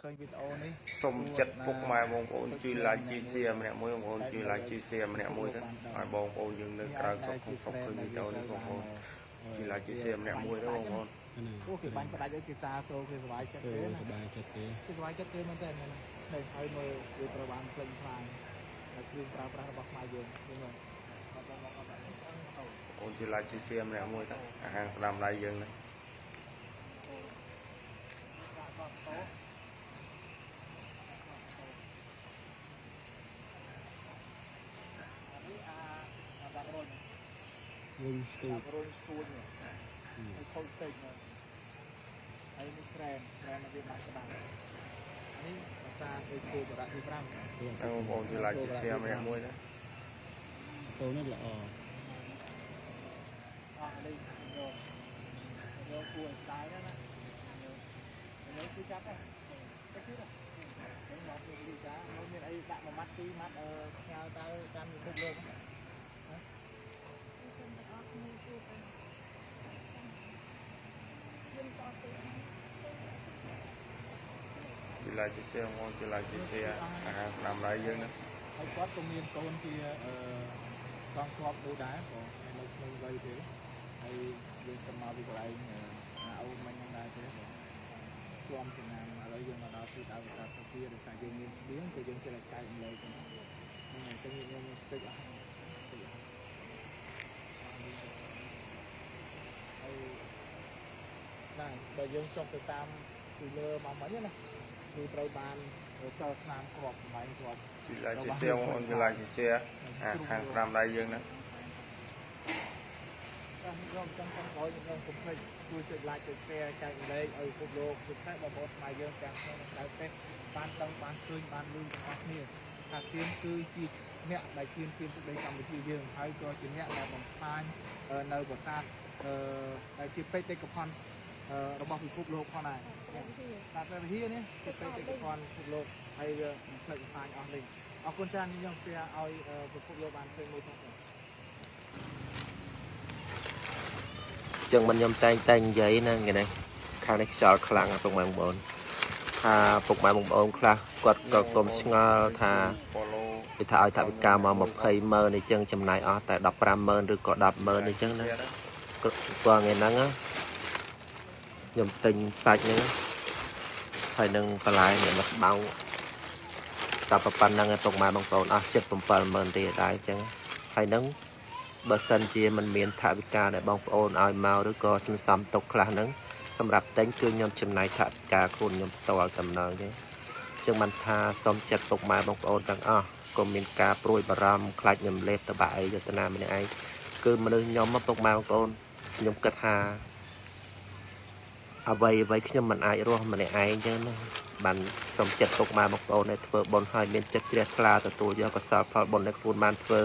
ឃើញវីដេអូនេះ សូមចិត្តពុកម៉ែបងប្អូនជួយ like ជួយ share ម្នាក់មួយបងប្អូនជួយ like ជួយ share ម្នាក់មួយទៅឲ្យបងប្អូនយើងនៅក្រៅស្រុកក្នុងស្រុកឃើញវីដេអូនេះបងប្អូនជួយ like ជួយ share ម្នាក់មួយទៅបងប្អូន ពួកគេបាញ់ផ្ដាច់ឲ្យគេសាទរគេសុបាយចិត្ត ទៅ គេណា សบายចិត្តទេ គេសុបាយចិត្តគេមែនតើនេះហើយមើលវាត្រូវបានផ្លេញផ្លាញនៅគ្រឿងប្រើប្រាស់របស់ខ្មែរយើងឃើញទេបងបងអត់ទៅ អូនជួយ like ជួយ share ម្នាក់មួយទៅអាហារស្ដាំដៃយើងនេះ ដាក់កតតោអានេះអាដាក់រុញ វិញស្ទូ ដាក់រុញស្ទួននេះហើយខូចតិចមកហើយនេះក្រែមក្រែមវាបាក់ក្តាំនេះភាសាដូចគោបរៈទី5 ហើយបងប្អូនជួយ like ជួយ share ម្នាក់មួយទៅ តូននេះល្អ អស់នេះយកយកគួរឲ្យស្ដាយណាស់ណាយកគឺចាប់ដែរទៅគឺហ្នឹងមកពីលីកាមកមានអីដាក់មួយម៉ាត់ពីរម៉ាត់ផ្ញើទៅតាមពិភពលោក សូមទាំងអស់គ្នាជួយទៅសៀមតទៅ ជួយ like ជួយ share បងប្អូនជួយ like ជួយ share អាហារស្ដាំដៃយើងនេះ ហើយគាត់ក៏មានកូនជាអឺកងទ័ពមួយដែរបងនៅក្មេងវ័យទេហើយយើងទៅមកពីកន្លែងអាអូនមិញហ្នឹងដែរទេបងជាប់ចំណាំឥឡូវយើងមកដល់ទីដៅវិសាភភាដោយសារយើងមានស្បៀងក៏យើងចេះតែចែកម្លែកហ្នឹងហ្នឹងហើយចឹងខ្ញុំតិចអស់តិចអស់ហើយណាបើយើងចុះទៅតាមពីលើមកមិញណាគឺត្រូវបានសល់ស្នាមគ្រាប់បំបែងគ្រាប់ ជួយ like ជួយ share បងប្អូនជួយ like ជួយ share អាខាងស្ដាំដៃយើងនេះ បាទខ្ញុំចង់ចង់ក្រោយខ្ញុំកុំភ្លេចជួយចុច like ចុច share ចែករំលែកឲ្យពិភពលោកពិសេសបងប្អូនខ្មែរយើងទាំងក្នុងនិងក្រៅប្រទេសបានដឹងបានឃើញបានឮទាំងអស់គ្នាថាសៀមគឺជាអ្នកដែលឈានពានទឹកដីកម្ពុជាយើងហើយក៏ជាអ្នកដែលបំផ្លាញនៅប្រាសាទអឺដែលជាបេតិកភណ្ឌរបស់ពិភពលោកផងដែរបាទព្រះវិហារនេះជាបេតិកភណ្ឌពិភពលោកហើយវាបំផ្លិចបំផ្លាញអស់លេងអរគុណច្រើនខ្ញុំ share ឲ្យពិភពលោកបានឃើញមួយផងដែរ ចឹងមិនខ្ញុំតែងតែនិយាយណាថ្ងៃនេះខាងនេះខ្យល់ខ្លាំងណាស់ពុកម៉ែបងប្អូនថាពុកម៉ែបងប្អូនខ្លះគាត់ក៏កុំឆ្ងល់ថា follow គេថាឲ្យថវិកាមក20ម៉ឺនអញ្ចឹងចំណាយអស់តែ15ម៉ឺនឬក៏10ម៉ឺនអញ្ចឹងណាគាត់ថ្ងៃហ្នឹងណាខ្ញុំទិញសាច់ហ្នឹងហើយនឹងបន្លែនេះមកស្បោងតែប៉ុណ្្នឹងឯងពុកម៉ែបងប្អូនអស់ចិត្ត7ម៉ឺនទេដែរអញ្ចឹងហើយនឹងបើសិនជាมันមានថវិកាដែលបងប្អូនឲ្យមកឬក៏សន្សំទុកខ្លះហ្នឹងសម្រាប់ទិញគឺខ្ញុំចំណាយថវិកាខ្លួនខ្ញុំផ្ទាល់តែម្ដងទេអញ្ចឹងបានថាសូមចិត្តពុកម៉ែបងប្អូនទាំងអស់កុំមានការព្រួយបារម្ភខ្លាចខ្ញុំលេបតបាក់អីយតនាម្នាក់ឯងគឺមនុស្សខ្ញុំមកពុកម៉ែបងប្អូនខ្ញុំគិតថាអ្វីអ្វីខ្ញុំមិនអាចរស់ម្នាក់ឯងអញ្ចឹងណាបានសូមចិត្តពុកម៉ែបងប្អូនឲ្យធ្វើបុណ្យឲ្យមានចិត្តជ្រះថ្លាទទួលយកកុសលផលបុណ្យដែលខ្លួនបានធ្វើ